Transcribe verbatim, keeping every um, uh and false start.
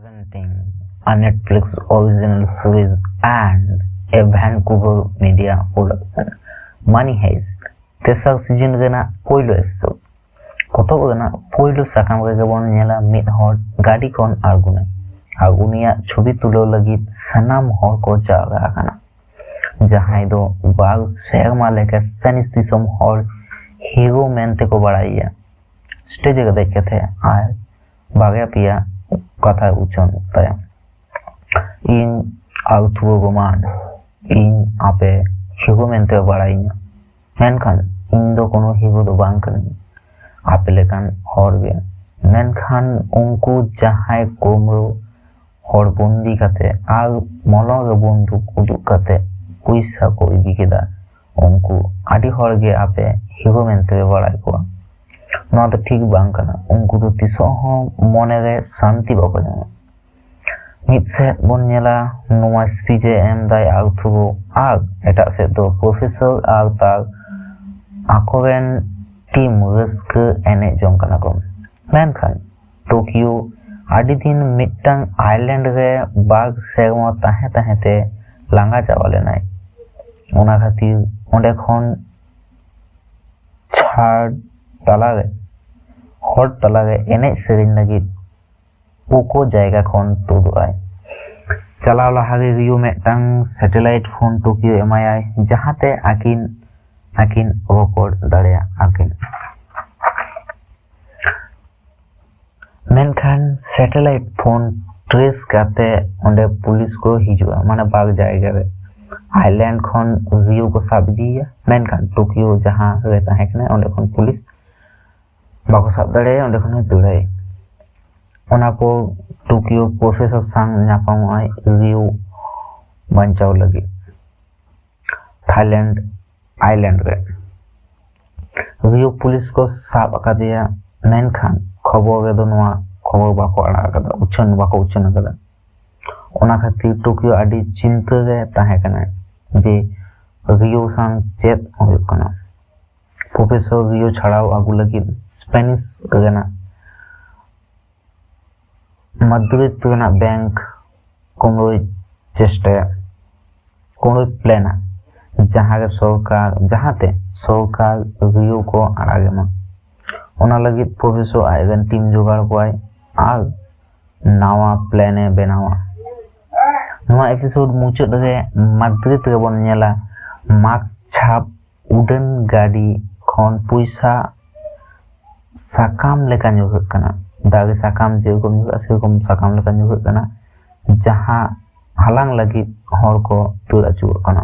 Presenting a Netflix original series and a Vancouver media production, Money Heist, ᱛᱮᱥᱟᱨ ᱥᱤᱡᱤᱱ ᱨᱮᱱᱟᱜ ᱯᱳᱭᱞᱳ ᱮᱯᱤᱥᱳᱰ᱾ ᱯᱚᱛᱚᱵ ᱨᱮᱱᱟᱜ ᱯᱳᱭᱞᱳ ᱥᱟᱠᱟᱢ ᱨᱮᱜᱮ ᱵᱚᱱ ᱧᱮᱞᱟ ᱢᱤᱫ ᱦᱚᱲ ᱜᱟᱹᱰᱤ ᱠᱷᱚᱱ ᱟᱬᱜᱚᱱᱟᱭ ᱟᱨ ᱩᱱᱤᱭᱟᱜ ᱪᱷᱚᱵᱤ ᱛᱩᱞᱟᱹᱣ ᱞᱟᱹᱜᱤᱫ ᱥᱟᱱᱟᱢ ᱦᱚᱲ ᱠᱚ ᱡᱟᱣᱨᱟ ᱟᱠᱟᱱᱟ, ᱡᱟᱦᱟᱸᱭ ᱫᱚ ᱵᱟᱨ ᱥᱮᱨᱢᱟ ᱞᱮᱠᱟ ᱥᱯᱮᱱᱤᱥ ᱫᱤᱥᱚᱢ ᱦᱚᱲ ᱦᱤᱨᱳ ᱢᱮᱱᱛᱮ ᱠᱚ ᱵᱟᱲᱟᱭᱮᱭᱟ᱾ ᱥᱴᱮᱡ ᱨᱮ ᱫᱮᱡ ᱠᱟᱛᱮ ᱟᱨ ᱵᱟᱨᱭᱟ ᱯᱮᱭᱟ ᱠᱟᱛᱷᱟᱭ ᱩᱪᱷᱟᱹᱱ ᱛᱟᱭᱟ, "ᱤᱧ ᱟᱨᱛᱷᱩᱨᱳ ᱨᱳᱢᱟᱱ, ᱤᱧ ᱟᱯᱮ ᱦᱤᱨᱳ ᱢᱮᱱᱛᱮ ᱵᱟᱲᱟᱭᱤᱧᱟ, ᱢᱮᱱᱠᱷᱟᱱ ᱤᱧ ᱫᱚ ᱠᱳᱱᱳ ᱦᱤᱨᱳ ᱫᱚ ᱵᱟᱝ ᱠᱟᱹᱱᱟᱹᱧ, ᱟᱯᱮ ᱞᱮᱠᱟᱱ ᱦᱚᱲ ᱜᱮ, ᱢᱮᱱᱠᱷᱟᱱ ᱩᱱᱠᱩ ᱡᱟᱦᱟᱸᱭ ᱠᱩᱢᱲᱩ ᱦᱚᱲ ᱵᱚᱱᱫᱤ ᱠᱟᱛᱮ ᱟᱨ ᱢᱚᱞᱚᱝ ᱨᱮ ᱵᱚᱱᱫᱩᱠ ᱩᱫᱩᱜ ᱠᱟᱛᱮ ᱯᱚᱭᱥᱟ ᱠᱚ ᱤᱫᱤ ᱠᱮᱫᱟ, ᱩᱱᱠᱩ ᱟᱹᱰᱤ ᱦᱚᱲ ᱜᱮ ᱟᱯᱮ ᱦᱤᱨᱳ ᱢᱮᱱᱛᱮ ᱯᱮ ᱵᱟᱲᱟᱭ ᱠᱚᱣᱟ᱾ ᱱᱚᱣᱟ ᱫᱚ ᱴᱷᱤᱠ ᱵᱟᱝ ᱠᱟᱱᱟ᱾ ᱩᱱᱠᱩ ᱫᱚ ᱛᱤᱥᱚᱜ ᱦᱚᱸ ᱢᱚᱱᱮ ᱨᱮ ᱥᱟᱱᱛᱤ ᱵᱟᱠᱚ ᱧᱟᱢᱟ᱾" ᱢᱤᱫ ᱥᱮᱫ ᱵᱚᱱ ᱧᱮᱞᱟ ᱱᱚᱣᱟ ᱥᱯᱤᱪ ᱮ ᱮᱢ ᱫᱟᱭ ᱟᱨᱛᱷᱩᱨᱳ, ᱟᱨ ᱮᱴᱟᱜ ᱥᱮᱫ ᱫᱚ ᱯᱨᱚᱯᱷᱮᱥᱚᱨ ᱟᱨ ᱛᱟᱨ ᱟᱠᱚᱨᱮᱱ ᱴᱤᱢ ᱨᱟᱹᱥᱠᱟᱹ ᱮᱱᱮᱡ ᱡᱚᱝ ᱠᱟᱱᱟ ᱠᱚ᱾ ᱢᱮᱱᱠᱷᱟᱱ ᱴᱳᱠᱤᱭᱳ ᱟᱹᱰᱤ ᱫᱤᱱ ᱢᱤᱫᱴᱟᱝ ᱟᱭᱞᱮᱱᱰ ᱨᱮ ᱵᱟᱨ ᱥᱮᱨᱢᱟ ᱛᱟᱦᱮᱸ ᱛᱟᱦᱮᱸ ᱛᱮ ᱞᱟᱸᱜᱟ ᱪᱟᱵᱟ ᱞᱮᱱᱟᱭ᱾ ᱚᱱᱟ ᱠᱷᱟᱹᱛᱤᱨ ᱚᱸᱰᱮ ᱠᱷᱚᱱ ᱪᱷᱟᱲ ᱛᱟᱞᱟᱨᱮ, ᱦᱚᱲ ᱛᱟᱞᱟᱨᱮ ᱮᱱᱮᱡ ᱥᱮᱨᱮᱧ ᱞᱟᱹᱜᱤᱫ ᱯᱳᱠᱳ ᱡᱟᱭᱜᱟ ᱠᱷᱚᱱ ᱛᱩᱫᱩᱜ ᱟᱭ᱾ ᱪᱟᱞᱟᱣ ᱞᱟᱦᱟᱨᱮ ᱨᱤᱭᱳ ᱢᱤᱫᱴᱟᱝ ᱥᱮᱴᱮᱞᱟᱭᱤᱴ ᱯᱷᱳᱱ ᱴᱳᱠᱤᱭᱳ ᱮᱢᱟᱭᱟᱭ, ᱡᱟᱦᱟᱸᱛᱮ ᱟᱹᱠᱤᱱ ᱟᱹᱠᱤᱱ ᱨᱚᱯᱚᱲ ᱫᱟᱲᱮᱭᱟᱜ ᱟᱹᱠᱤᱱ᱾ ᱢᱮᱱᱠᱷᱟᱱ ᱥᱮᱴᱮᱞᱟᱭᱤᱴ ᱯᱷᱳᱱ ᱴᱨᱮᱥ ᱠᱟᱛᱮ ᱚᱸᱰᱮ ᱯᱩᱞᱤᱥ ᱠᱚ ᱦᱤᱡᱩᱜᱼᱟ, ᱢᱟᱱᱮ ᱵᱟᱨ ᱡᱟᱭᱜᱟ ᱨᱮ᱾ ᱟᱭᱞᱮᱱᱰ ᱠᱷᱚᱱ ᱨᱤᱭᱳ ᱠᱚ ᱥᱟᱵ ᱤᱫᱤᱭᱮᱭᱟ, ᱢᱮᱱᱠᱷᱟᱱ ᱴᱳᱠᱤᱭᱳ ᱡᱟᱦᱟᱸ ᱨᱮ ᱛᱟᱦᱮᱸ ᱠᱟᱱᱟᱭ ᱚᱸᱰᱮ ᱠᱷᱚᱱ ᱯᱩᱞᱤᱥ ᱵᱟᱠᱚ ᱥᱟᱵ ᱫᱟᱲᱮᱭᱟᱭᱟ, ᱚᱸᱰᱮ ᱠᱷᱚᱱ ᱦᱚᱸ ᱫᱟᱹᱲᱟᱭ᱾ ᱚᱱᱟ ᱯᱚᱨ ᱴᱳᱠᱤᱭᱳ ᱯᱨᱚᱯᱷᱮᱥᱚᱨ ᱥᱟᱶ ᱧᱟᱯᱟᱢᱚᱜ ᱟᱭ ᱨᱤᱭᱳ ᱵᱟᱧᱪᱟᱣ ᱞᱟᱹᱜᱤᱫ ᱛᱷᱟᱭᱞᱮᱱᱰ ᱟᱭᱞᱮᱱᱰ ᱨᱮ᱾ ᱨᱤᱭᱳ ᱯᱩᱞᱤᱥ ᱠᱚ ᱥᱟᱵ ᱟᱠᱟᱫᱮᱭᱟ, ᱢᱮᱱᱠᱷᱟᱱ ᱠᱷᱚᱵᱚᱨ ᱨᱮᱫᱚ ᱱᱚᱣᱟ ᱠᱷᱚᱵᱚᱨ ᱵᱟᱠᱚ ᱟᱲᱟᱜ ᱟᱠᱟᱫᱟ, ᱩᱪᱷᱟᱹᱱ ᱵᱟᱠᱚ ᱩᱪᱷᱟᱹᱱ ᱟᱠᱟᱫᱟ᱾ ᱚᱱᱟ ᱠᱷᱟᱹᱛᱤᱨ ᱴᱳᱠᱤᱭᱳ ᱟᱹᱰᱤ ᱪᱤᱱᱛᱟᱹ ᱨᱮ ᱛᱟᱦᱮᱸ ᱠᱟᱱᱟᱭ ᱡᱮ ᱨᱤᱭᱳ ᱥᱟᱶ ᱪᱮᱫ ᱦᱩᱭᱩᱜ ᱠᱟᱱᱟ᱾ ᱯᱨᱚᱯᱷᱮᱥᱚᱨ ᱨᱤᱭᱳ ᱪᱷᱟᱲᱟᱣ ᱟᱹᱜᱩ ᱞᱟᱹᱜᱤᱫ ᱥᱯᱮᱱᱤᱥ ᱨᱮᱱᱟᱜ ᱢᱟᱫᱽᱨᱤᱫ ᱨᱮᱱᱟᱜ ᱵᱮᱝᱠ ᱠᱩᱢᱲᱩᱭ ᱪᱮᱥᱴᱟᱭᱟ, ᱠᱩᱢᱲᱩᱭ ᱯᱞᱮᱱᱟ, ᱡᱟᱦᱟᱸ ᱜᱮ ᱥᱚᱨᱠᱟᱨ ᱡᱟᱦᱟᱸᱛᱮ ᱥᱚᱨᱠᱟᱨ ᱨᱤᱭᱟᱹᱣ ᱠᱚ ᱟᱲᱟᱜᱮ ᱢᱟ᱾ ᱚᱱᱟ ᱞᱟᱹᱜᱤᱫ ᱯᱨᱚᱯᱷᱮᱥᱚᱨ ᱟᱡᱨᱮᱱ ᱴᱤᱢ ᱡᱚᱜᱟᱲ ᱠᱚᱣᱟᱭ ᱟᱨ ᱱᱟᱣᱟ ᱯᱞᱮᱱᱮ ᱵᱮᱱᱟᱣᱟ᱾ ᱱᱚᱣᱟ ᱮᱯᱤᱥᱳᱰ ᱢᱩᱪᱟᱹᱫ ᱨᱮ ᱢᱟᱫᱽᱨᱤᱫ ᱨᱮᱵᱚᱱ ᱧᱮᱞᱟ ᱢᱟᱜᱽ ᱪᱷᱟᱯ ᱩᱰᱟᱹᱱ ᱜᱟᱹᱰᱤ ᱠᱷᱚᱱ ᱯᱚᱭᱥᱟ ᱥᱟᱠᱟᱢ ᱞᱮᱠᱟ ᱧᱩᱨᱦᱟᱹᱜ ᱠᱟᱱᱟ᱾ ᱫᱟᱨᱮ ᱥᱟᱠᱟᱢ ᱡᱮᱨᱚᱠᱚᱢ ᱧᱩᱨᱦᱟᱹᱜᱼᱟ, ᱥᱮᱨᱚᱠᱚᱢ ᱥᱟᱠᱟᱢ ᱞᱮᱠᱟ ᱧᱩᱨᱦᱟᱹᱜ ᱠᱟᱱᱟ, ᱡᱟᱦᱟᱸ ᱦᱟᱞᱟᱝ ᱞᱟᱹᱜᱤᱫ ᱦᱚᱲ ᱠᱚ ᱫᱟᱹᱲ ᱟᱹᱪᱩᱨᱚᱜ ᱠᱟᱱᱟ᱾